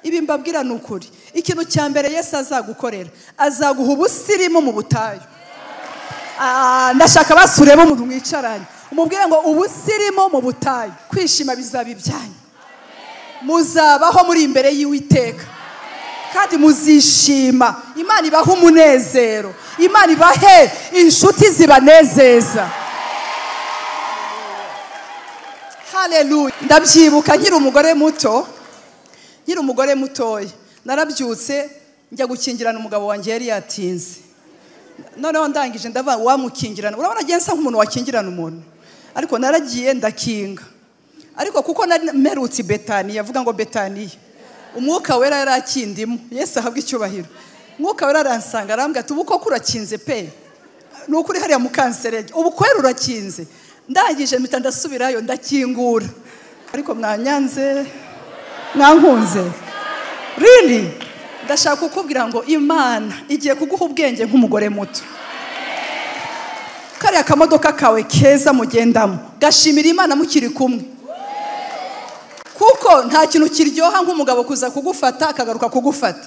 Ibi mbabwira ni ukuri. Ikintu cya mbere Yesu azagukorera, azaguha ubusirimu mu butayu. Ndashaka basuremo umuntu mwicaranye, umubwire ngo ubusirimu mu butayu. Kwishima bizaba ibyanyu, muzabaho muri imbere y'Uwiteka kandi muzishima. Imana ibahe umunezero, Imana ibahe inshuti zibanezeza. Haleluya. Ndabyibuka nkiri umugore muto, nkiri umugore mutoya, narabyutse njya gukingirana umugabo wanjye yari yatinze. Noneho ndangije ndavuga wamukingirana, urabona agiye nsa nk'umuntu wakingirana umuntu, ariko naragiye ndakinga. Ariko kuko nari mperutse Betaniya, avuga ngo Betaniya, umwuka wera yari akindimo. Yesu ahabwe icyubahiro. Umwuka wera aransanga arambwira ati ubu koko urakinze pe, ni ukuri hariya mukanserege, ubu kwera urakinze. Ndangije mpita ndasubirayo ndakingura. Ariko mwanyanze, mwankunze. Really? Ndashaka kukubwira ngo Imana igiye kuguha ubwenge nk'umugore muto. Kariya kamodoka kawe keza mugendamo, gashimira Imana mukiri kumwe. Kuko nta kintu kiryoha nk'umugabo kuza kugufata akagaruka kugufata.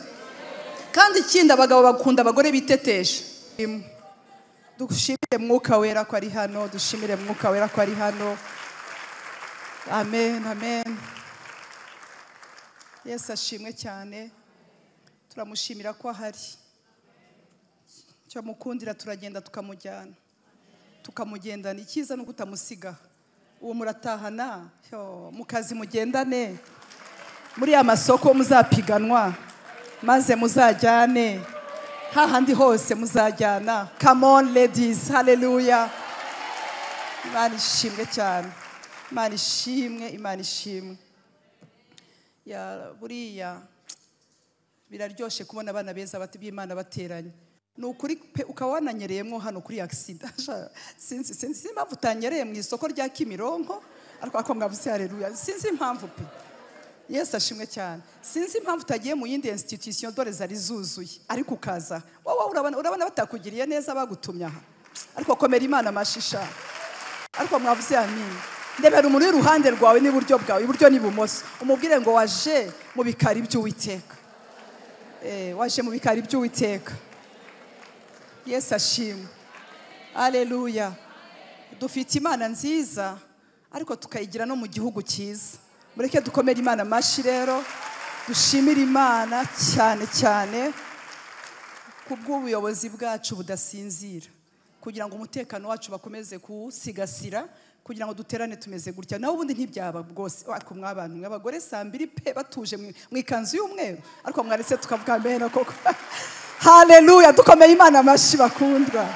Kandi ikindi abagabo bakunda abagore bitetesha. Dushimire Mwuka Wera ko ari hano, dushimire Mwuka Wera ko ari hano. Amen, amen. Yesu ashimwe cyane. Turamushimira ko ahari. Cyo mukundira turagenda tukamujyana, tukamugendana. Icyiza no kutamusiga. Uwo muratahana mu kazi mugendane, muri ya masoko muzapiganwa, maze muzajyane hahandi hose muzajyana. Come on ladies, hallelujah. Imana ishimwe cyane, Imana ishimwe, Imana ishimwe. Ya buriya biraryoshe kubona abana beza b'Imana bateranye. Ni ukuri pe, ukaba wananyereyemo hano kuri accident. Sinzi impamvu utanyereye mu isoko rya Kimironko, ariko ako mwavuze haleluya. Sinzi impamvu pe. Yesu ashimwe cyane. Sinzi impamvu utagiye mu yindi institution dore zari zuzuye, ariko ukaza. Wowe urabona batakugiriye neza bagutumye aha. Ariko komera Imana amashisha. Ariko mwavuze amin. Ndebera umuntu iruhande rwawe n'iburyo bwawe, iburyo n'ibumoso, umubwire ngo waje mu bikari by'Uwiteka. Waje mu bikari by'Uwiteka. Yesu ashimwe. Haleluya. Dufite Imana nziza, ariko tukayigira no mu gihugu cyiza. Mureke dukomere Imana amashi rero, dushimire Imana cyane cyane kubw'ubuyobozi bwacu budasinzira, kugira ngo umutekano wacu bakomeze kuwusigasira, kugira ngo duterane tumeze gutya. Naho ubundi ntibyaba bwose. Ariko mwabantu mw'abagore saa mbiri pe batuje mu ikanzu y'umweru, ariko mwaretse tukavuga mbere koko. Haleluya, dukomeye Imana amashi bakundwa.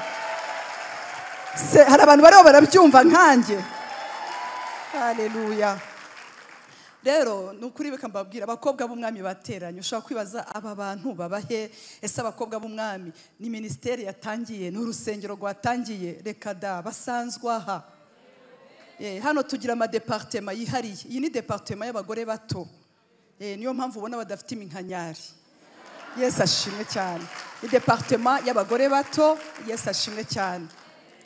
Se hari abantu bariho barabyumva nkanjye. Haleluya. Rero nukuri beka mbabwira abakobwa b'umwami bateranye. Ushobora kwibaza aba bantu babahe? Ese abakobwa b'umwami ni ministeri yatangiye, ni urusengero rwatangiye? Reka da, basanzwe aha. Hano tugira ama departement yihariye. Iyi ni departement y'abagore bato. Niyo mpamvu ubona badafite iminkanyari. Yesu ashimwe cyane. Ni departement y'abagore bato. Yesu ashimwe cyane.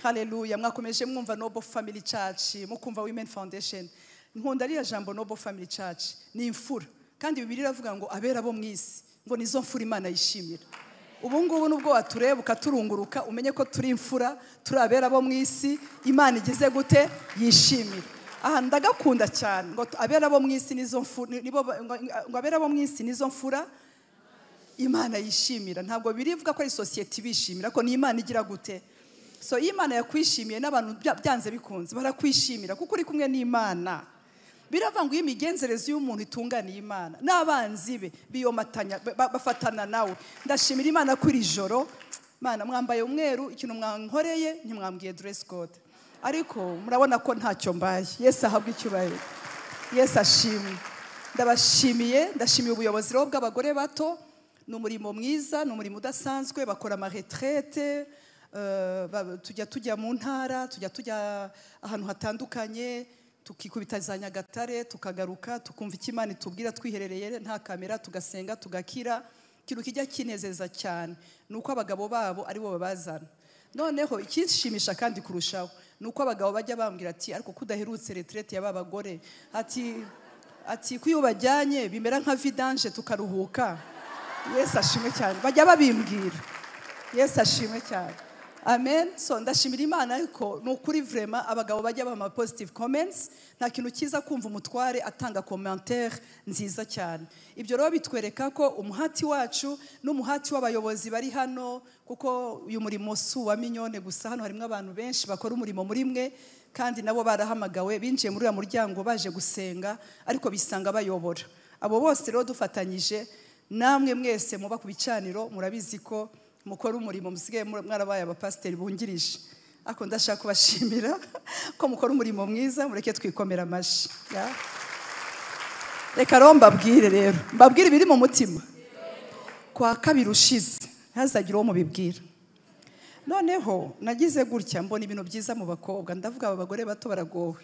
Haleluya. Mwakomeje mwumva Noble Family Church, mukumva Women Foundation. Nkunda ariya jambo Noble Family Church ni imfura. Kandi Bibiliya iravuga ngo abera bo mwisi ngo nizo mfura Imana yishimira. Ubu ngubu nubwo watureba ukaturunguruka, umenye ko turi imfura, turi abera bo mwisi, Imana igize gute yishimira. Aha ndagakunda cyane ngo abera bo mwisi nizo mfura, nibo ngo abera bo mwisi nizo mfura Imana yishimira. Ntabwo birivuga ko ari society bishimira, ko ni Imana igira gute. So Imana yakwishimiye n'abantu byanze bikunze barakwishimira kuko uri kumwe n'Imana. Biravuga ngo imigenzereze y'umuntu itunganiye Imana n'abanzi be biyomatanya bafatana nawe. Ndashimira Imana ko iri joro Mana mwambaye umweru, ikintu mwankoreye ntimwambwiye dress code, ariko murabona ko ntacyo mbaye. Yesu ahabwe icyubahiro. Yesu ashimwe. Ndabashimiye, ndashimiye ubuyobozi rero bw'abagore bato. Ni umurimo mwiza, ni umurimo udasanzwe. Bakora ama retraite, tujya mu ntara, tujya ahantu hatandukanye, tukikubita za Nyagatare, tukagaruka tukumva icyo Imana itubwira twiherereye, nta kamera, tugasenga tugakira. Ikintu kijya kinezeza cyane nuko abagabo babo ari bo babazana. Noneho ikinshimisha kandi kurushaho nuko abagabo bajya bambwira ati ariko kudaherutse retraite y'aba bagore, ati Ati ko iyo bajyanye bimera nka vidange tukaruhuka. Yesu ashimwe cyane, bajya babimbwira. Yesu ashimwe cyane, amen. So ndashimira Imana, ariko ni ukuri vraiment abagabo bajya bama positive comments. Nta kintu cyiza kumva umutware atanga commentaire nziza cyane. Ibyo rero bitwereka ko umuhati wacu n'umuhati w'abayobozi bari hano, kuko uyu murimo si uwa Mignone gusa, hano harimo abantu benshi bakora umurimo muri mwe, kandi nabo barahamagawe, binjiye muri uriya muryango baje gusenga, ariko bisanga bayobora. Abo bose rero dufatanyije namwe mwese muba ku bicaniro, murabizi ko mukora umurimo, musigaye mwarabaye abapasiteri bungirije. Ariko ndashaka kubashimira ko mukora umurimo mwiza, mureke twikomera amashyi. Reka rero mbabwire, rero mbabwire ibiri mu mutima. Kwa kabiri ushize ntazagire uwo mubibwira. Noneho nagize gutya mbona ibintu byiza mu bakobwa, ndavuga aba bagore bato baragowe.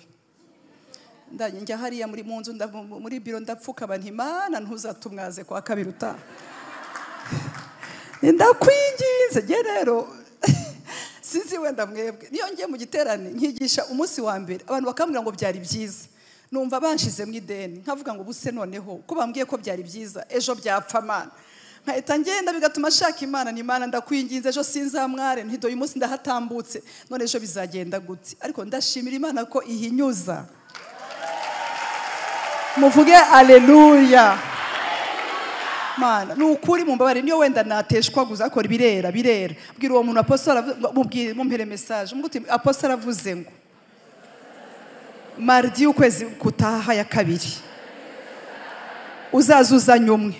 Njya hariya muri mu nzu, muri biro, ndapfukama nti Imana ntuzatumwaze kwa kabiri utaha, ndakwinginze. Njye rero sinzi wenda mwebwe, niyo ngiye mu giterane nkigisha umunsi wa mbere abantu bakambwira ngo byari byiza, numva banshize mu ideni, nkavuga ngo ubuse noneho ko bambwiye ko byari byiza, ejo byapfa Mana. Nkahita ngenda bigatuma nshaka Imana, ni Imana ndakwinginze ejo sinzamware, nti dore uyu munsi ndahatambutse, none ejo bizagenda gute? Ariko ndashimira Imana ko ihinyuza. Muvuge aleluya. Mana, ni ukuri mumbabare, niyo wenda nateshwa guza akora birera birera. Bwira uwo muntu apostle, mubwire, mumpere message, muguti apostle aravuze ngo mardi ukwezi kutaha ya kabiri uzazuzanye umwe.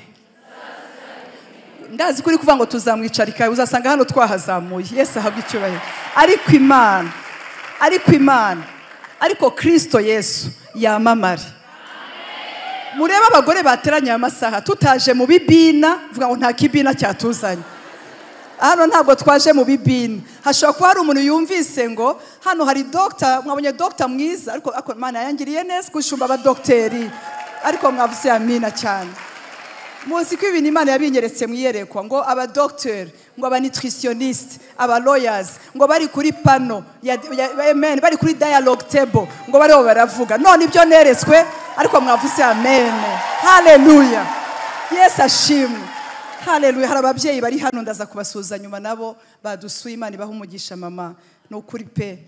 Ndazi kuri kuvuga ngo tuzamwicarika, uzasanga hano twahazamuye. Yesu ahabwe icyubahiro. Ariko Imana, ariko Imana, ariko Kristo Yesu yamamare. Murebe abagore bateranye aya masaha, tutaje mu bibina, vuga ngo nta kibina cyatuzanye hano, ntabwo twaje mu bibina. Hashobora kuba hari umuntu yumvise ngo hano hari doctor, mwabonye doctor mwiza, ariko Imana yangiriye neza gushumba abadokiteri, ariko mwavuze amina cyane. Muzi ko ibintu Imana yabinyeretse mu iyerekwa, ngo abadokiteri, ngo aba nutritionniste, aba lawyers, ngo bari kuri pano ya amen, bari kuri dialogue table, ngo bariho baravuga. None ibyo neretswe, ariko mwavuze amen. Haleluya, Yesu ashimwe. Haleluya. Hari ababyeyi bari hano, ndaza kubasuhuza nyuma, nabo badusuye. Imana ibaha umugisha mama, ni ukuri pe.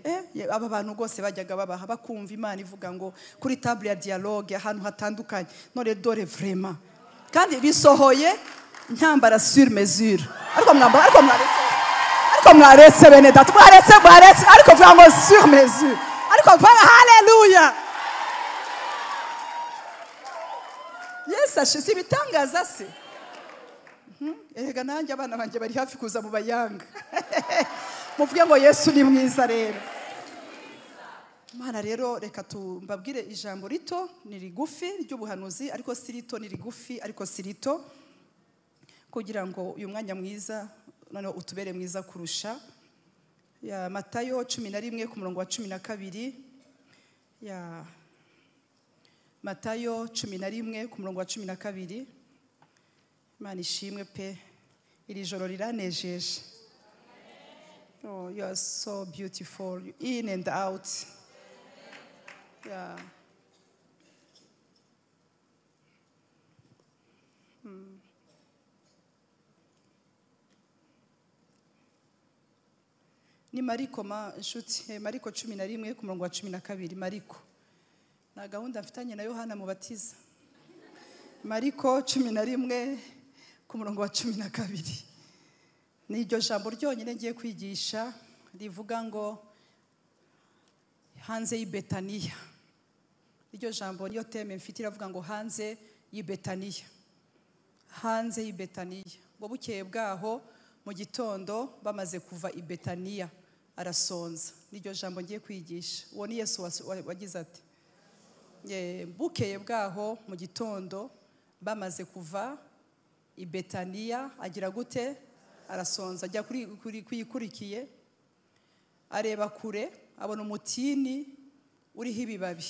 Aba bantu rwose bajyaga babaha bakumva Imana ivuga ngo kuri table ya dialogue ahantu hatandukanye, none dore vraiment kandi bisohoye, ntambara sur mesure. Ariko mwambara, ariko mwaretse, ariko mwaretse bene data, mwaretse, mwaretse, ariko vuga ngo sur mesure, ariko vuga haleluya. Yesu ashize ibitangaza se. Erega nanjye abana banjye bari hafi kuza mu bayanga. Muvuge ngo Yesu ni mwiza. Rero Mana, rero reka tumbabwire ijambo rito, ni rigufi, ry'ubuhanuzi, ariko si rito, ni rigufi ariko si rito, kugira ngo uyu mwanya mwiza noneho utubere mwiza kurusha. Ya Matayo 11 ku murongo wa 12. Ya Matayo 11 ku murongo wa 12. Imana ishimwe pe, iri joro riranejeje. Oh, you are so beautiful in and out. Yeah. Ni Mariko ma nshuti, Mariko 11 ku murongo wa 12. Mariko, na gahunda mfitanye na Yohana Mubatiza. Mariko 11 ku murongo wa 12. Ni iryo jambo ryonyine ngiye kwigisha, rivuga ngo hanze y'i Betaniya. Iryo jambo niyo thème mfite, iravuga ngo hanze y'i Betaniya. Hanze y'i Betaniya. Ngo bukeye bwaho mu gitondo bamaze kuva i Betaniya arasonza. Niryo jambo ngiye kwigisha. Uwo ni Yesu wagize ati bukeye bwaho mu gitondo bamaze kuva i Betaniya agira gute? Arasonza. Ajya kuri kuyikurikiye, areba kure abona umutini uriho ibibabi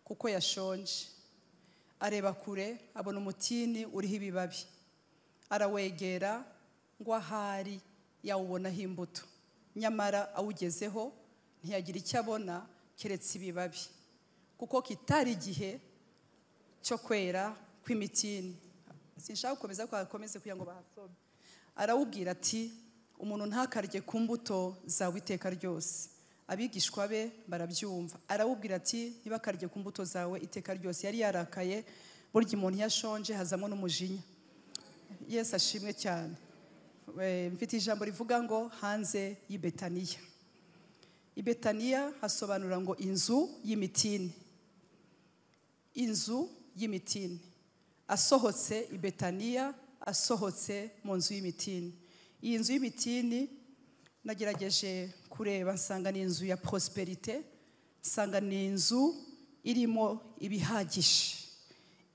kuko yashonje. Areba kure abona umutini uriho ibibabi, arawegera ngo ahari yawubonaho imbuto, nyamara awugezeho ntiyagira icyo abona keretse ibibabi, kuko kitari igihe cyo kwera kw'imitini. Sinshaka gukomeza ko hakomeze kugira ngo bahasome. Arawubwira ati umuntu ntakarye ku mbuto zawe iteka ryose. Abigishwa be barabyumva. Arawubwira ati ntibakarye ku mbuto zawe iteka ryose. Yari yarakaye, burya umuntu yashonje hazamo n'umujinya. Yesu ashimwe cyane. Mfite ijambo rivuga ngo hanze y'i Betaniya. I Betaniya hasobanura ngo inzu y'imitini. Inzu y'imitini. Asohotse i Betaniya, asohotse mu nzu y'imitini. Iyi nzu y'imitini nagerageje kureba nsanga ni inzu ya prosperite, nsanga ni inzu irimo ibihagije,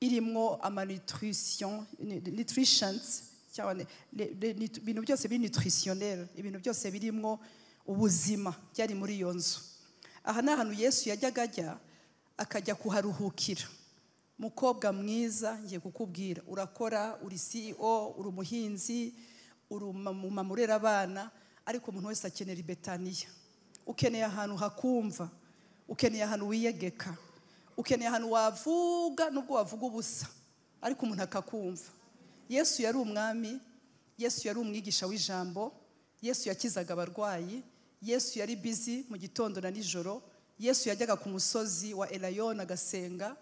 irimo ama nutrition, nutritions, cyangwa ibintu byose biri nutritionnel, ibintu byose birimo ubuzima byari muri iyo nzu. Aha ni ahantu Yesu yajyaga ajya akajya kuharuhukira. Mukobwa mwiza, ngiye kukubwira, urakora, uri CEO, uri umuhinzi, uri umumama urera abana, ariko umuntu wese akenera Betaniya. Ukeneye ahantu hakumva, ukeneye ahantu wiyegeka, ukeneye ahantu wavuga nubwo wavuga ubusa, ariko umuntu akakumva. Yesu yari umwami, Yesu yari umwigisha w'ijambo, Yesu yakizaga abarwayi, Yesu yari busy mu gitondo na nijoro, Yesu yajyaga ku musozi wa Elayon agasenga,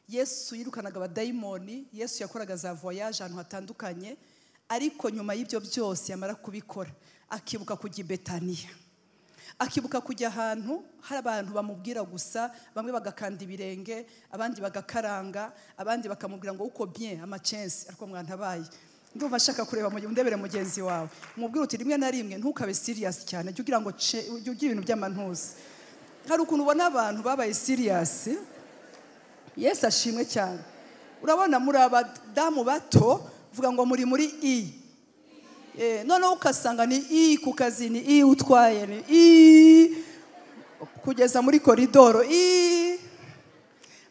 Yesu yirukanaga abadayimoni, Yesu yakoraga za voyage ahantu hatandukanye, ariko nyuma y'ibyo byose yamara kubikora akibuka kujya i Betaniya. Akibuka kujya ahantu hari abantu bamubwira gusa, bamwe bagakanda ibirenge, abandi bagakaranga, abandi bakamubwira ngo uko bien ama chance, ariko mwantabaye. Ndumva nshaka kureba ndebere mugenzi wawe. Umubwire uti rimwe na rimwe ntukabe serious cyane, jya ugira ngo ujye ugira ibintu by'amantuza. Hari ukuntu ubona abantu babaye serious. Yesu ashimwe cyane. Urabona muri abadamu bato vuga ngo muri muri i. Noneho ukasanga ni i ku kazi, ni i utwaye, ni i kugeza muri koridoro i.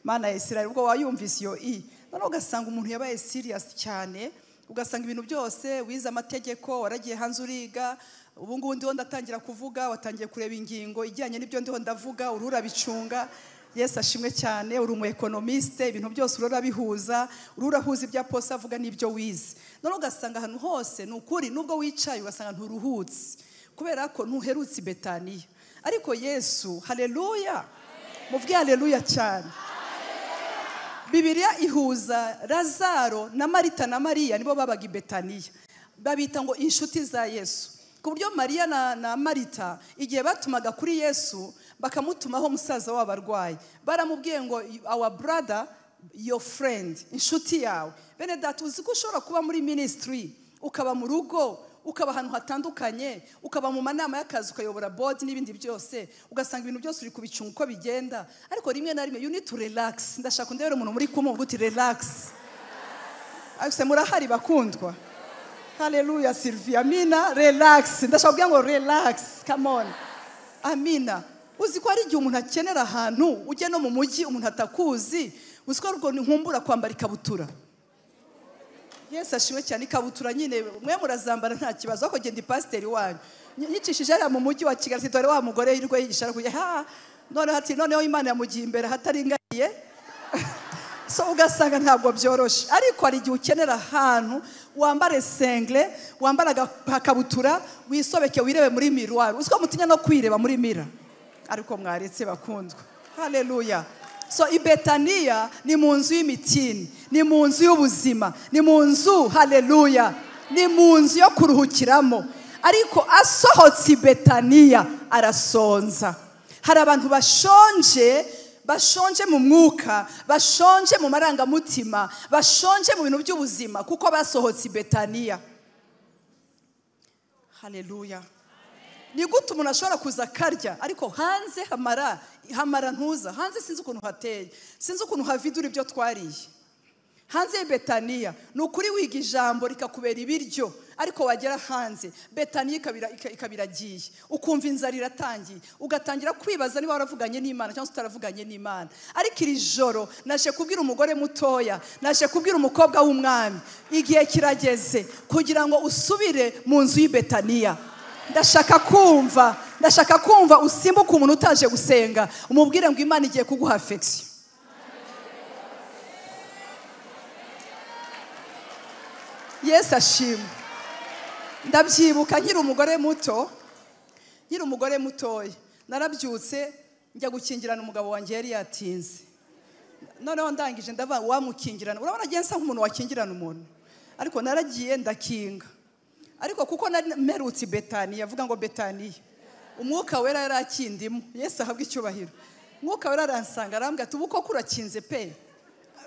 Mana ya Israel, ubwo wayumvise iyo i. Noneho ugasanga umuntu yabaye serious cyane, ugasanga ibintu byose wize amategeko, waragiye hanze uriga, ubu ngubu ndiho ndatangira kuvuga, watangiye kureba ingingo ijyanye n'ibyo ndiho ndavuga, urura bicunga. Yesu ashimwe cyane, uri umu economiste, ibintu byose ururabihuza, ururahuza ibya posa avuga n'ibyo wize. None ugasanga ahantu hose ni ukuri, nubwo wicaye ugasanga nturuhutse kubera ko ntuherutse Betaniya. Ariko Yesu, haleluya, muvuge haleluya cyane. Bibiliya ihuza Lazaro na Marita na Mariya, nibo babaga i Betaniya. Babita ngo inshuti za Yesu. Ku buryo Mariya na Marita igihe batumaga kuri Yesu bakamutumaho musaza w'abarwayi, baramubwiye ngo our brother, your friend, inshuti yawe. Bene data, uzi ko ushobora kuba muri ministry, ukaba mu rugo, ukaba ahantu hatandukanye, ukaba mu manama y'akazi, ukayobora board n'ibindi byose, ugasanga ibintu byose uri kubicunga uko bigenda, ariko rimwe na rimwe you need to relax. Ndashaka ndebera umuntu muri kumwe uti relax. Ariko murahari bakundwa. Haleluya Sylvia, amina, relax. Ndashaka kugira ngo relax, come on. Amina. Uzi ko hari igihe umuntu akenera ahantu, ujye no mu mujyi umuntu atakuzi, uzi ko rwo nkumbura kwambara ikabutura. Yesu ashimwe cyane, ikabutura nyine mwe murazambara nta kibazo, ariko genda pasiteri wanyu. Nyicishije ari mu mujyi wa Kigali, dore wa mugore yirwe yigisha ariko ha, noneho ati noneho Imana yamugiye imbere hataringaniye. So ugasanga ntabwo byoroshe, ariko hari igihe ukenera ahantu wambare sengle, wambara agakabutura, wisobeke wirebe muri miroir. Uzi ko mutinya no kwireba muri mira, ariko mwaretse bakundwa. Haleluya. So i Betaniya ni mu nzu y'imitini, ni mu nzu y'ubuzima, ni mu nzu, haleluya, ni mu nzu yo kuruhukiramo. Ariko asohotse i Betaniya arasonza. Hari abantu bashonje, bashonje mu mwuka, bashonje mu marangamutima, bashonje mu bintu by'ubuzima kuko basohotse i Betaniya. Haleluya. Ni gute umuntu ashobora kuza akarya ariko hanze hamara ntuza, hanze sinzi ukuntu hateye, sinzi ukuntu havidura ibyo twariye. Hanze ya Betaniya ni ukuri wiga ijambo rikakubera ibiryo, ariko wagera hanze Betaniya ikabiragiye, ukumva inzara iratangiye, ugatangira kwibaza niba waravuganye n'Imana cyangwa utaravuganye n'Imana. Ariko iri joro naje kubwira umugore mutoya, naje kubwira umukobwa w'umwami, igihe kirageze kugira ngo usubire mu nzu y'i Betaniya. Ndashaka kumva usimbuka umuntu utaje gusenga, umubwire ngo Imana igiye kuguha affection. Yesu ashimwe. Ndabyibuka nkiri umugore muto, nkiri umugore mutoya, narabyutse njya gukingirana umugabo wanjye yari yatinze. Noneho ndangije ndavuga wamukingirana, urabona agiye nsa nk'umuntu wakingirana umuntu, ariko naragiye ndakinga. Ariko kuko nari mperutse i Betaniya, avuga ngo Betaniya, umwuka wera yari akindimo. Yesu ahabwe icyubahiro. Umwuka wera aransanga arambwira ati ubu koko urakinze pe,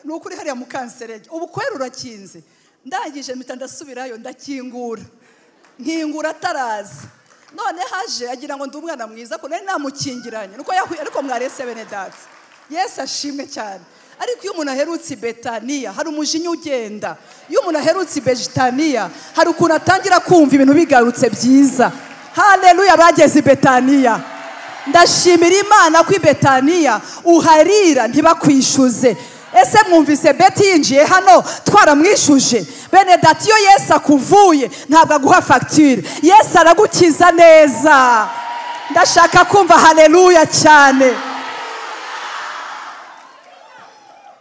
ni ukuri hariya mu Kanserege ubu kwera urakinze. Ndangije mpita ndasubirayo ndakingura, nkingura ataraza. None haje agira ngo ndi umwana mwiza ko nari namukingiranye, nuko yahuye. Ariko mwarese bene data, Yesu ashimwe cyane. Ariko iyo umuntu aherutse i Betaniya hari umujinya ugenda. Iyo umuntu aherutse i Betaniya hari ukuntu atangira kumva ibintu bigarutse byiza. Haleluya, bageze i Betaniya. Ndashimira Imana ko i Betaniya uharira ntibakwishyuze. Ese mwumvise Beti yinjiye hano twaramwishuje? Bene data, iyo Yesu akuvuye ntabwo aguha fagitire, Yesu aragukiza neza. Ndashaka kumva haleluya cyane.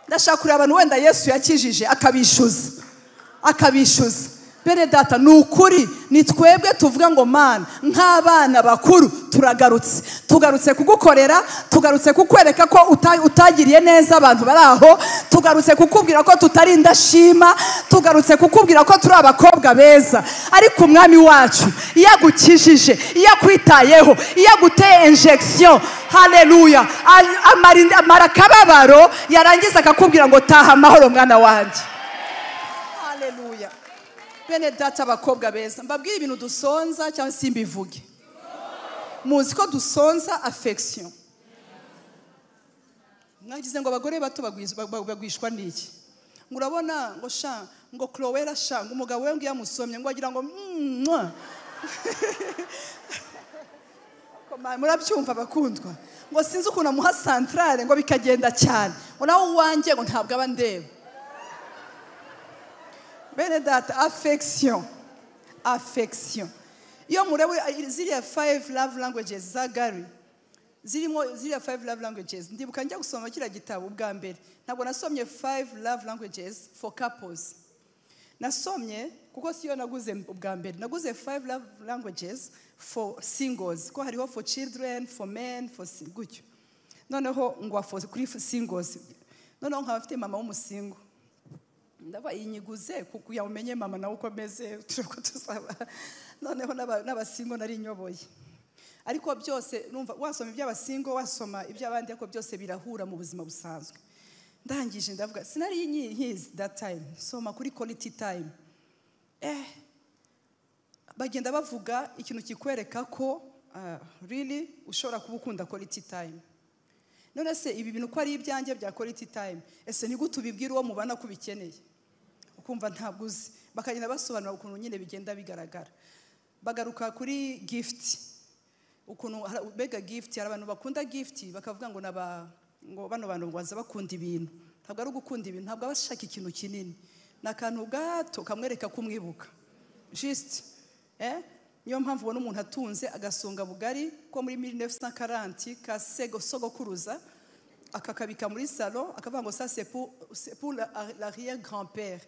Ndashaka kureba abantu wenda Yesu yakijije akabishyuza, akabishyuza. Bene data, ni ukuri ni twebwe tuvuga ngo Mana, nk'abana bakuru turagarutse, tugarutse kugukorera, tugarutse kukwereka ko utagiriye neza abantu bari aho, tugarutse kukubwira ko tutari indashima, tugarutse kukubwira ko turi abakobwa beza. Ariko umwami wacu iyo agukijije, iyo akwitayeho, iyo aguteye injection, haleluya, amara akababaro, yarangiza akakubwira ngo taha amahoro mwana wanjye. Haleluya. Bene data, abakobwa beza, mbabwire ibintu dusonza cyangwa simbivuge. Muzi ko dusonza affection. Mwagize ngo abagore bato bagwishwa n'iki? Ngo urabona ngo sha, ngo Chloé sha, ngo umugabo we ngo yamusomye ngo agira ngo mwa. Murabyumva bakundwa, ngo sinzi ukuntu amuha centrale ngo bikagenda cyane, ngo nawe uwanjye ngo ntabwo aba ndeba. Bene data, affection, affection. Iyo murebe ziriya 5 love languages za Gary, zirimo ziriya 5 love languages. Ndibuka njya gusoma kiriya gitabo ubwa mbere, ntabwo nasomye 5 love languages for couples. Nasomye kuko siyo naguze ubwa mbere, naguze 5 love languages for singles, ko hariho for children, for men, for gutyo. Noneho ngo kuri singles, noneho nkaba mfite mama w'umusingo, ndaba inyiguze kuko yamenye mama nawe uko ameze, turako tuzaba. Noneho n'abasingo nari nyoboye. Ariko byose numva wasoma iby'abasingo, wasoma iby'abandi, ariko byose birahura mu buzima busanzwe. Ndangije ndavuga sinari nkizi that time, soma kuri quality time. Bagenda bavuga ikintu kikwereka ko really ushobora kuba ukunda quality time. None se ibi bintu ko ari ibyanjye bya quality time, ese ni gute ubibwira uwo mubana ko ubikeneye? Ukumva ntabwo uzi. Bakagenda basobanura ukuntu nyine bigenda bigaragara. Bagaruka kuri gift, ukuntu bega gift, hari abantu bakunda gift bakavuga ngo naba ngo bano bantu ngo baza bakunda ibintu. Ntabwo ari ugukunda ibintu, ntabwo abashaka ikintu kinini, ni akantu gato kamwereka kumwibuka just. Niyo mpamvu ubona umuntu atunze agasonga bugari ko muri 1940 ka sogokuruza, akakabika muri salon, akavuga ngo ça c'est pour l'arrière grand-père.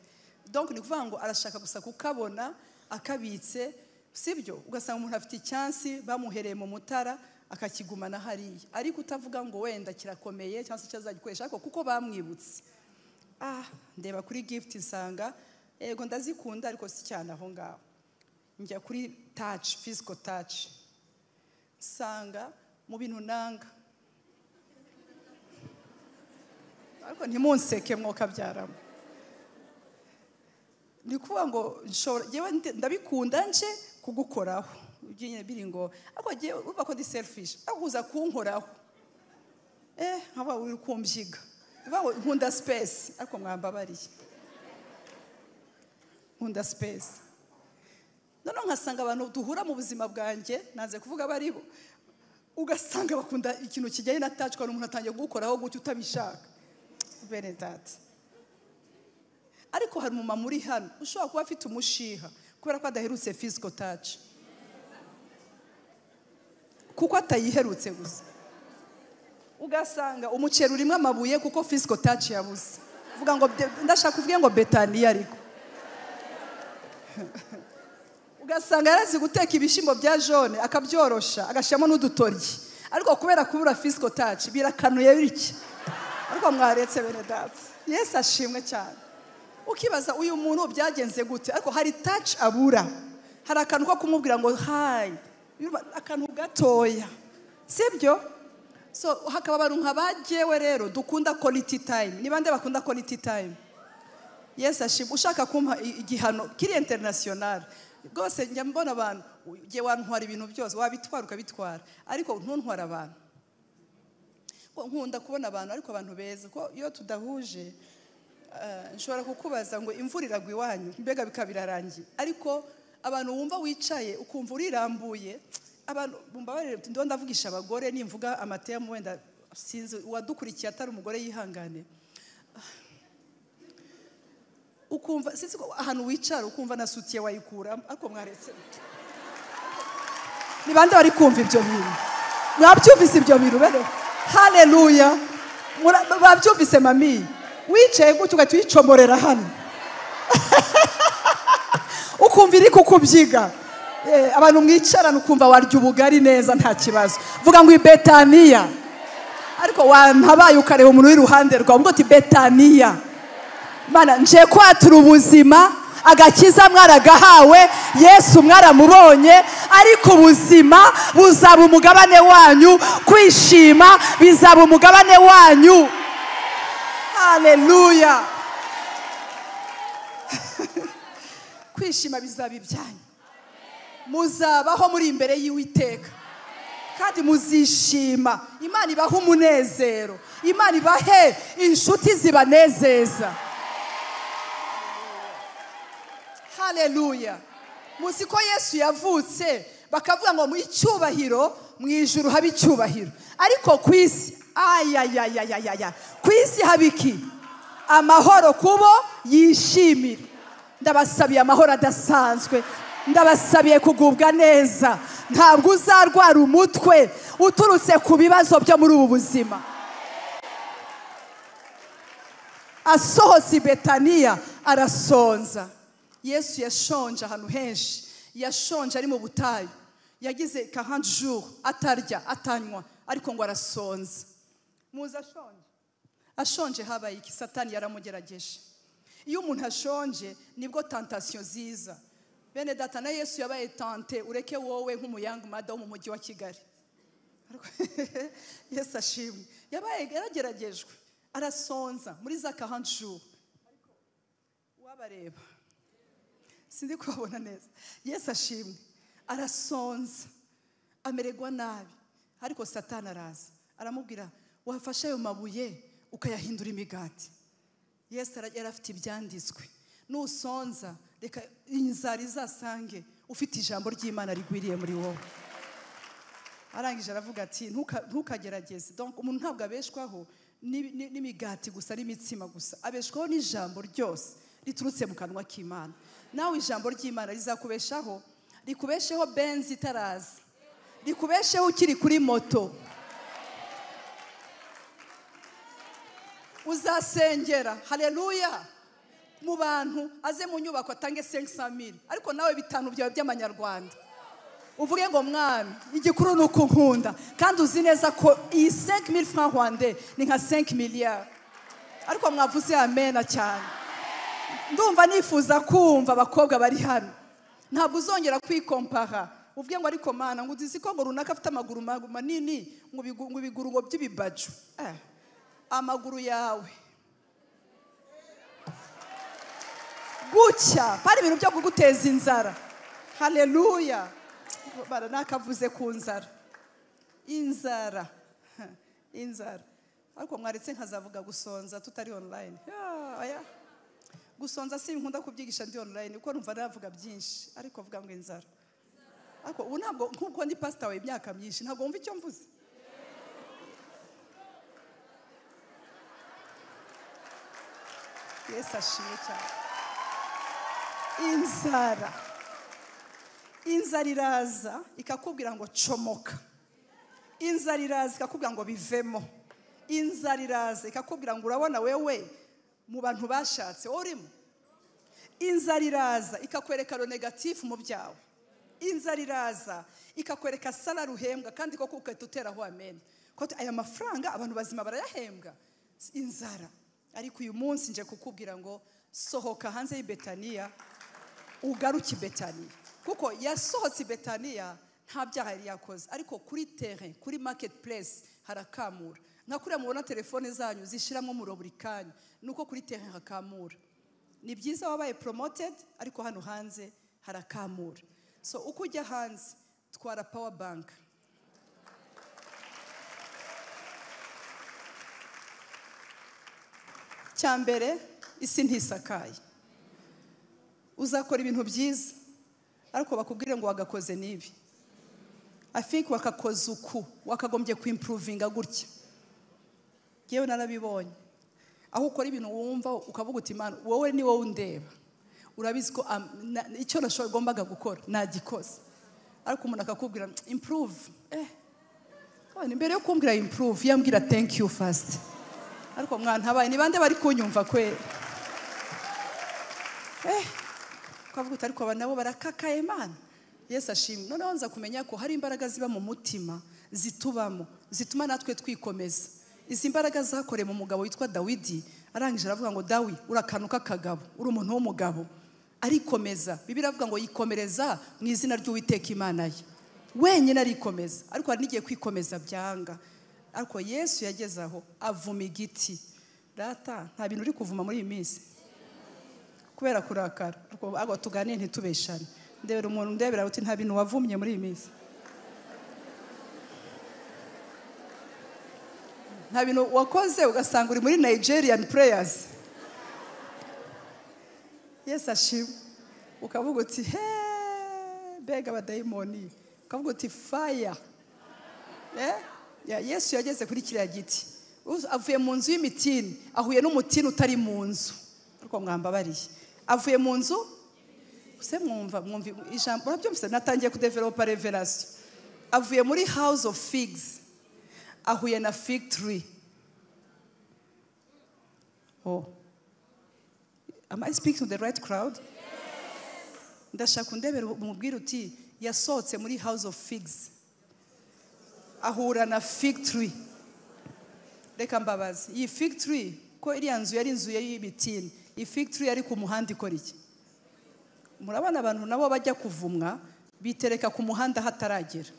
Donc ni kuvuga ngo arashaka gusa kukabona akabitse, sibyo? Ugasanga umuntu afite icyansi bamuhereye mu mutara akakigumana hariya, ariko utavuga ngo wenda kirakomeye cyangwa se cyazagikoresha, ariko kuko bamwibutse. Ndeba kuri gift nsanga yego ndazikunda ariko si cyane aho ngaho. Njya kuri touch, physical touch, nsanga mu bintu nanga, ariko ntimunseke mwokabyaramo. Ni kuvuga ngo nshobora yewe ndabikunda nje kugukoraho, ugiye biri ngo ariko jewe urumva ko ndi selfish, ariko uza kunkoraho nkaba uri kumbyiga, uvuga ngo nkunda space, ariko mwambabariye nkunda space. Noneho nkasanga abantu duhura mu buzima bwanjye, nanze kuvuga bari bo, ugasanga bakunda ikintu kijyanye na touch, kandi umuntu atangiye kugukoraho gutyo utabishaka. Bene data, ariko hari umumama uri hano ushobora kuba afite umushiha kubera ko adaherutse physical touch, kuko atayiherutse gusa. Ugasanga umuceri urimo amabuye kuko physical touch yabuze. Uvuga ngo ndashaka kuvuga ngo Betaniya, ariko Ugasanga yarazi guteka ibishimbo bya jaune akabyorosha agashyiramo n'udutoryi, ariko kubera kubura physical touch birakanuye bitya. Ariko mwaretse bene data, Yesu ashimwe cyane. Ukibaza uyu muntu byagenze gute, ariko hari touch abura, hari akantu ko kumubwira ngo hi, akantu gatoya, sibyo? So hakaba abantu nka bagewe rero dukunda quality time. Ni bande bakunda quality time? Yesu ashimwe. Ushaka kumpa igihano kiri international rwose, njya mbona abantu ugiye wantwara ibintu byose, wabitwara ukabitwara, ariko ntuntwara abantu. Nkunda kubona abantu, ariko abantu beza, ko iyo tudahuje nshobora kukubaza ngo imvura iragwa iwanyu, mbega bikaba birarangiye. Ariko abantu wumva wicaye ukumva urirambuye, abantu mumbabarire ndo ndavugisha abagore, nimvuga amatemu wenda sinzi uwadukurikiye atari umugore yihangane. Ukumva sinzi ko ahantu wicara ukumva na soutien wayikura, ariko mwaretse. Ni bande bari kumva ibyo bintu? Mwabyumvise ibyo bintu bene? Haleluya. Babyumvise mami? Wicaye gutyo ugahita uyicomorera hano. Ukumva iri kukubyiga. Abantu mwicarana ukumva warya ubugari neza nta kibazo. Vuga ngo Betaniya. Ariko wantabaye ukareba umuntu w'iruhande rwawe ngo uti Betaniya. Mana nje kwatura ubuzima, agakiza mwaragahawe, Yesu mwaramubonye, ariko ubuzima buzaba umugabane wanyu, kwishima bizaba umugabane wanyu. Haleluya. Kwishima bizaba ibyanyu. Muzabaho muri imbere y'Uwiteka kandi muzishima. Imana ibahe umunezero, Imana ibahe inshuti zibanezeza. Haleluya. Muzi ko Yesu yavutse bakavuga ngo mu icyubahiro mu ijuru habe icyubahiro, ariko ku isi ayayayayaya, ku isi habiki amahoro kubo yishimira. Ndabasabiye amahoro adasanzwe, ndabasabiye kugubwa neza. Ntabwo uzarwara umutwe uturutse ku bibazo byo muri ubu buzima. Asohotse i Betaniya arasonza. Yesu yashonje ahantu henshi, yashonje ari mu butayu, yagize 40 jours atarya atanywa, ariko ngo arasonza. Muzi ashonje, ashonje habaye iki? Satani yaramugerageje. Iyo umuntu ashonje nibwo tentation ziza. Bene data, na Yesu yabaye tante, ureke wowe nk'umuyangu mada wo mu mujyi wa Kigali. Yesu ashimwe. Yabaye yarageragejwe, arasonza muri za 40 jours. Wabareba sindi kubabona neza. Yesu ashimwe, arasonza, amererwa nabi, ariko Satani araza aramubwira wafashe ayo mabuye ukayahindura imigati. Yesu yari afite ibyanditswe, nusonza reka inzara izasange ufite ijambo ry'Imana rigwiriye muri wowe. Arangije aravuga ati ntukagerageze. Donc umuntu ntabwo abeshwaho n'imigati gusa n'imitsima gusa, abeshwaho n'ijambo ryose riturutse mu kanwa k'Imana. Nawe ijambo ry'Imana rizakubeshaho, rikubesheho benzi itaraza, rikubesheho ukiri kuri moto. Uzasengera, haleluya, mu bantu aze mu nyubako atange 500,000, ariko nawe bitanu byawe by'amanyarwanda uvuge ngo mwami igikuru nuko nkunda, kandi uzi neza ko iyi 5000 francs rwandais ni nka 5 milliards. Ariko mwavuze amena cyane. Ndumva nifuza kumva abakobwa bari hano. Ntabwo uzongera kwikompara uvuge ngo ariko mana ngo uzi ko ngo runaka afite amaguru manini ngo ibiguru ngo by'ibibaju. Amaguru yawe gutya pari ibintu byo kuguteza inzara. Haleluya. Baranakavuze ku nzara, inzara, inzara. Ariko mwaretse nkazavuga gusonza tutari online. Oya, gusonza si nkunda kubyigisha ndi online kuko numva navuga byinshi, ariko vuga ngo inzara. Ariko ubu ntabwo nkuko ndi pastor we imyaka myinshi ntabwo wumva icyo mvuze. Yesu ashimwe cyane. Inzara, inzara iraza ikakubwira ngo comoka. Inzara iraza ikakubwira ngo bivemo. Inzara iraza ikakubwira ngo urabona wewe mu bantu bashatse urimo. Inzara iraza ikakwereka le négatif mu byawe. Inzara iraza ikakwereka salary uhembwa kandi koko ugahita uteraho amen. Ko aya mafaranga abantu bazima barayahembwa. Inzara. Ariko uyu munsi nje kukubwira ngo sohoka hanze y'Ibetaniya ugaruke Betaniya. Kuko yasohotse Betaniya nta byaha yari yakoze, ariko kuri terrain, kuri marketplace harakamura. Nka kuriya mubona telefone zanyu zishiramo umuriro buri kanya, nuko kuri terrain hakamura. Ni byiza wabaye promoted, ariko hano hanze harakamura. So uko ujya hanze twara power bank. Cyambere isi ntisakaye. Uzakora ibintu byiza ariko bakubwire ngo wagakoze nibi. I think wakakoze uku, wakagombye kuimprovinga gutya. Yewe narabibonye. Aho ukora ibintu wumva ukavuga uti Imana wowe ni wowe undeba. Urabizi ko icyo nashobora gukora nagikoze. Ariko umuntu akakubwira improve. Mbere yo kumbwira improve yambwira thank you first. Ariko mwantabaye ni bande bari kunyumva kweri. Ukavuga uti ariko aba nabo barakakaye Imana. Yesu ashimwe. Noneho nza kumenya ko hari imbaraga ziba mu mutima zitubamo zituma natwe twikomeza. Izi mbaraga zakoreye mu mugabo witwa Dawidi, arangije aravuga ngo Dawi urakanuka kagabo, uri umuntu w'umugabo. Arikomeza. Bibiliya iravuga ngo yikomereza mu izina ry'Uwiteka Imana ye. Wenyine arikomeza, ariko hari n'igihe kwikomeza byanga. Ariko Yesu yageze aho avuma igiti. Data nta bintu uri kuvuma muri iyi minsi kubera kurakara. Ariko tuganire ntitubeshane. Ndebera umuntu ndebera uti nta bintu wavumye muri iyi minsi. Nta bintu wakoze ugasanga uri muri Nigerian prayers. Yesu ashimwe. Ukavuga uti he bega abadayimoni. Ukavuga uti fire. Yesu yageze kuri kiriya giti. Avuye mu nzu y'imitini, ahuye n'umutini utari mu nzu. Ariko mwambabariye. Avuye mu nzu, se mwumva ijambo urabyumvise natangiye kudevelopa revelation. Avuye muri house of figs, ahuye na fig tree. Oh. Am I speaking to the right crowd? Ndashaka undebera umubwire uti yasohotse muri house of figs, ahura na fig tree. Reka mbabazi, iyi fig tree ko iriya nzu yari inzu y'ibitini, iyi fig tree yari ku muhanda ikora iki? Murabona abantu nabo bajya kuvumwa bitereka ku muhanda hataragera.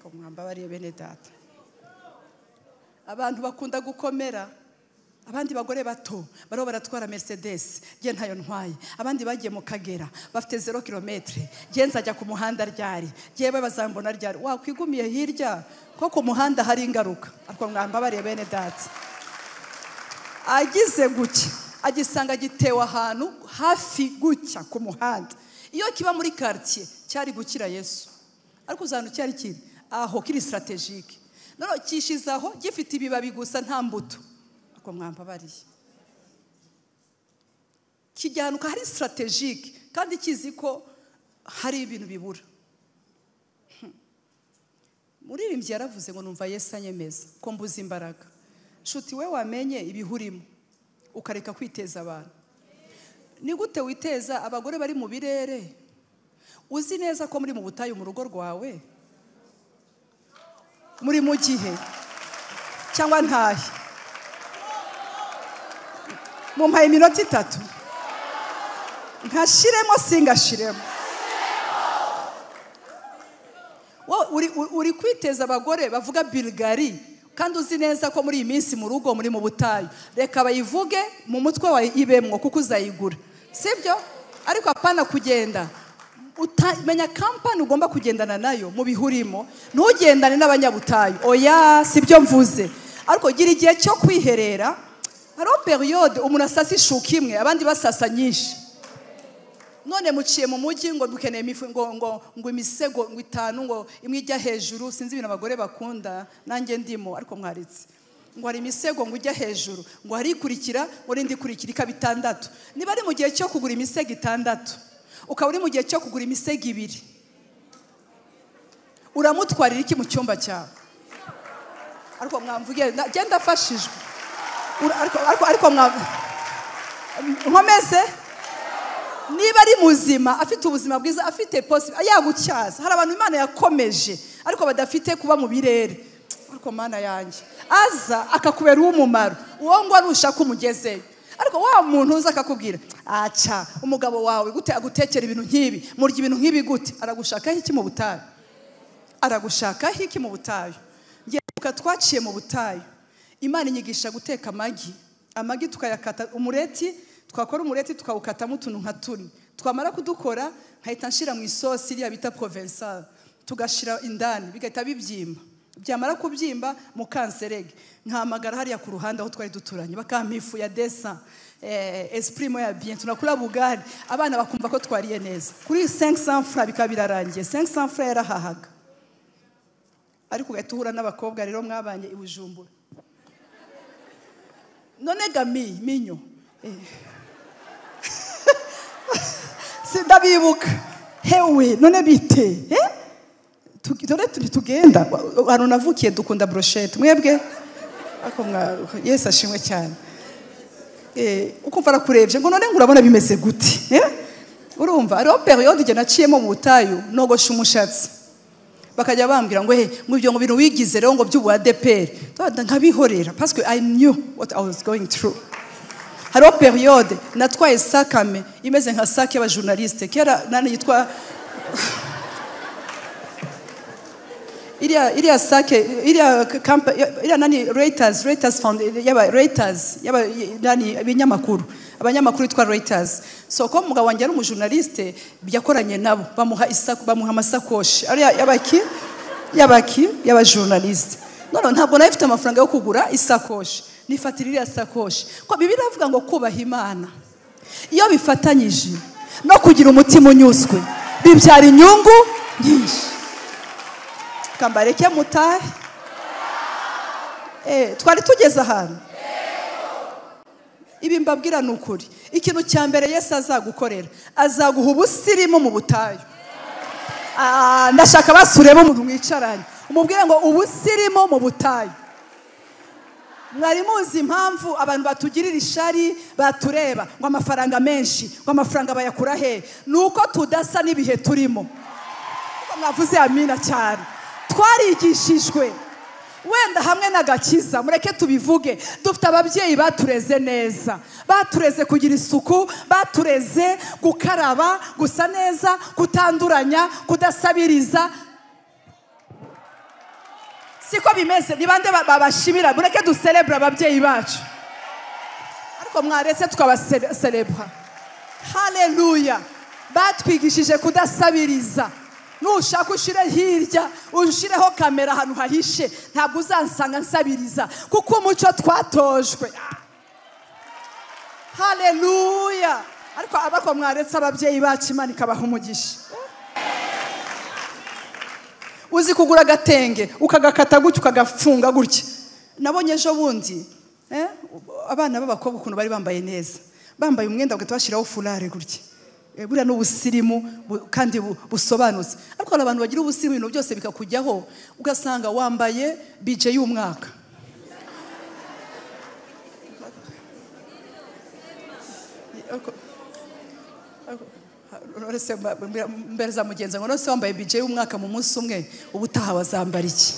Ko mwambabariye bene data. Abantu bakunda gukomera. Abandi bagore bato baro baratwara Mercedes, je ntayo ntwaye. Abandi bagiye mu Kagera bafite 0 km, je nzajya ku muhanda ryari, je bazambona ryari. Wakwigumiye hirya ko ku muhanda hari ingaruka. Ariko mwambabariye bene data. Agize gucya agisanga gitewe ahantu hafi gucya ku muhanda. Iyo kiba muri quartier cyari gukira Yesu. Ariko uzantu cyari kiri aho kiri strategique. None kishizaho gifite ibibabi gusa nta mbuto. Ariko mwambabariye. Kijyanuka hari strategique kandi kizi ko hari ibintu bibura. Muririmbyi yaravuze ngo numva Yesu anyemeza ko mbuze imbaraga. Nshuti we wamenye ibihurimo ukareka kwiteza abantu. Ni gute witeza abagore bari mu birere? Uzi neza ko muri mu butayu mu rugo rwawe? Muri mu gihe cyangwa ntahe? Mumpaye iminota 3. Nkashiremo singashiremo. Uri kwiteza abagore bavuga Bulgari kandi uzi neza ko muri iyi minsi mu rugo muri mu butayu. Reka bayivuge mu mutwe wawe ibemwo kuko uzayigura. Sibyo? Ariko apana kugenda. Utamenya kampani ugomba kugendana nayo mu bihurimo, ntugendane n'abanyabutayu. Oya, sibyo mvuze. Ariko gira igihe cyo kwiherera. Hariho periode umuntu asasa ishuka imwe abandi basasa nyinshi. None muciye mu mujyi ngo dukeneye imifu ngo ngo imisego ngo itanu ngo imwe ijya hejuru, sinzi ibintu abagore bakunda nanjye ndimo ariko mwaritse. Ngo hari imisego ngo ujya hejuru, ngo hari ikurikira ngo n'indi ikurikira ikaba 6. Niba ari mu gihe cyo kugura imisego 6, ukaba uri mu gihe cyo kugura imisego 2, uramutwarira iki mu cyumba cyawe? Ariko mwamvuge genda afashijwe. Ariko nkomeze. Niba ari muzima, afite ubuzima bwiza, afite posi, yagucyaza. Hari abantu Imana yakomeje ariko badafite kuba mu birere. Ariko Mana yanjye, aza akakubera umumaro, uwo ngo arushaka umugezeyo. Ariko wa muntu uza akakubwira, aca umugabo wawe gute agutekera ibintu nk'ibi, murya ibintu nk'ibi gute, aragushakaho iki mu butayu? Aragushakaho iki mu butayu? Ngiye twaciye mu butayu, Imana inyigisha guteka amagi. Amagi tukayakata umureti, twakora umureti tukawukatamo utuntu nka tune. Twamara kudukora nkahita nshira mu isosi iriya bita provençal, tugashira indani bigahita bibyimba. Byamara kubyimba mu kanserege, nkahamagara hariya ku ruhande aho twari duturanye, bakampa ifu ya desa, esprit mo ya bien, tunakula bugari, abana bakumva ko twariye neza. Kuri 500 francs bikaba birarangiye. 500 francs yarahahaga. Ariko ugahita uhura n'abakobwa rero mwabanye i Bujumbura. None gami minyo. Sindabibuka. Hewe none bite? Dore turi tugenda hano navukiye dukunda brochette mwebwe ako mwa Yesu ashimwe cyane. Ukumva arakurebye ngo none ngurabona bimeze gute? Urumva ariho periode je naciyemo mu butayu nogosha umushatsi. Bakajya bambwira ngo he ngo ibyo ngo bintu wigize rero ngo by'ubu ADPR. Nkabihorera parce que I knew what I was going through. Hariho periode natwaye sakame imeze nka sac y'abajournaliste kera nani yitwa iriya sake, iriya kampa, iriya nani Reuters found yaba Reuters yaba nani ibinyamakuru, abanyamakuru yitwa Reuters. So ko mugabo wanjye ari umujournaliste byakoranye nabo, bamuha isako, bamuha amasakoshi ariya yabaki yaba journaliste. None ntabwo nayo ifite amafaranga yo kugura isakoshi, nifatira iriya sakoshi. Ko Bibiliya iravuga ngo kubaha Imana iyo bifatanyije no kugira umutima unyuzwe bibyara inyungu nyinshi. Kambareke mutahe. Twari tugeze ahantu. Ibi mbabwira ni ukuri. Ikintu cya mbere Yesu azagukorera, azaguha ubusirimu mu butayu. Ndashaka basureba umuntu mwicaranye, umubwire ngo ubusirimu mu butayu. Mwari muzi impamvu abantu batugirira ishari, batureba ngo amafaranga menshi, ngo amafaranga bayakura he? Nuko tudasa n'ibihe turimo. Mwavuze amina cyane. Twarigishijwe wenda hamwe n'agakiza, mureke tubivuge, dufite ababyeyi batureze neza, batureze kugira isuku, batureze gukaraba, gusa neza, kutanduranya, kudasabiriza. Siko bimeze? Ni bande babashimira? Mureke ducelebra ababyeyi bacu. Ariko mwaretse tukabacelebra. Haleluya. Batwigishije kudasabiriza. Nushaka ushire hirya, ushireho kamera ahantu hahishe, ntabwo uzansanga nsabiriza, kuko umuco twatojwe. Haleluya. Ariko abako mwaretse ababyeyi bacu, Imana ikabaha umugisha. Uzi kugura agatenge ukagakata gutya ukagafunga gutya. Nabonye ejo bundi abana b'abakobwa ukuntu bari bambaye neza, bambaye umwenda bagahita bashyiraho furare gutya. Buriya n'ubusirimu kandi busobanutse. Ariko hari abantu bagira ubusirimu ibintu byose bikakujyaho, ugasanga wambaye bije y'umwaka. Mbere mugenzi ngo nose wambaye bije y'umwaka mu munsi umwe, ubutaha wazambara iki?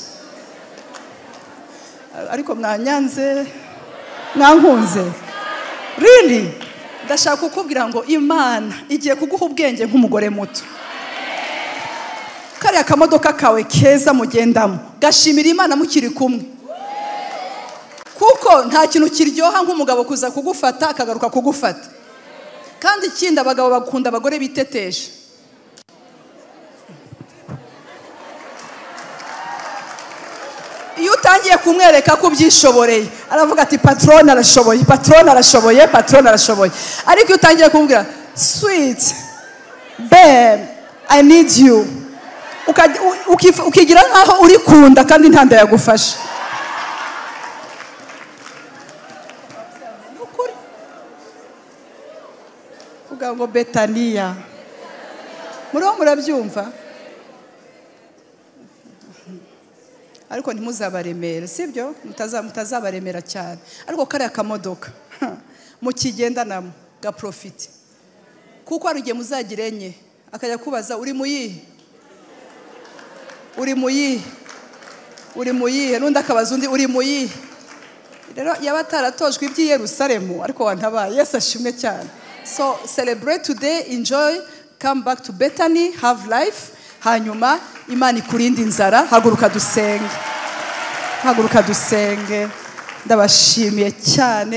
Ariko mwanyanze, mwankunze. Really? Ndashaka kukubwira ngo Imana igiye kuguha ubwenge nk'umugore muto. Kariya kamodoka kawe keza mugendamo, gashimira Imana mukiri kumwe. Kuko nta kintu kiryoha nk'umugabo kuza kugufata akagaruka kugufata. Kandi ikindi abagabo bakunda abagore biteteje. Iyo utangiye kumwereka ko ubyishoboreye, aravuga ati patrone arashoboye, patrone arashoboye, patrone arashoboye. Ariko iyo utangiye kumubwira sweet babe I need you, ukigira nkaho uri kunda kandi nta nda yagufashe. Uvuga ngo Betaniya. Muriho murabyumva? Ariko ntimuzabaremere, sibyo? Mutazabaremera cyane. Ariko kariya kamodoka mukigendanamo gaprofite. Kuko hari igihe muzagira enye, akajya kubaza uri mu yihe, uri mu yihe, uri mu yihe, n'undi akabaza undi uri mu yihe. Rero yaba ataratojwe iby'i Yerusalemu, ariko wantabaye. Yesu ashimwe cyane. So celebrate today, enjoy, come back to Bethany, have life. Hanyuma Imana ikurinde inzara. Haguruka dusenge, haguruka dusenge. Ndabashimiye cyane.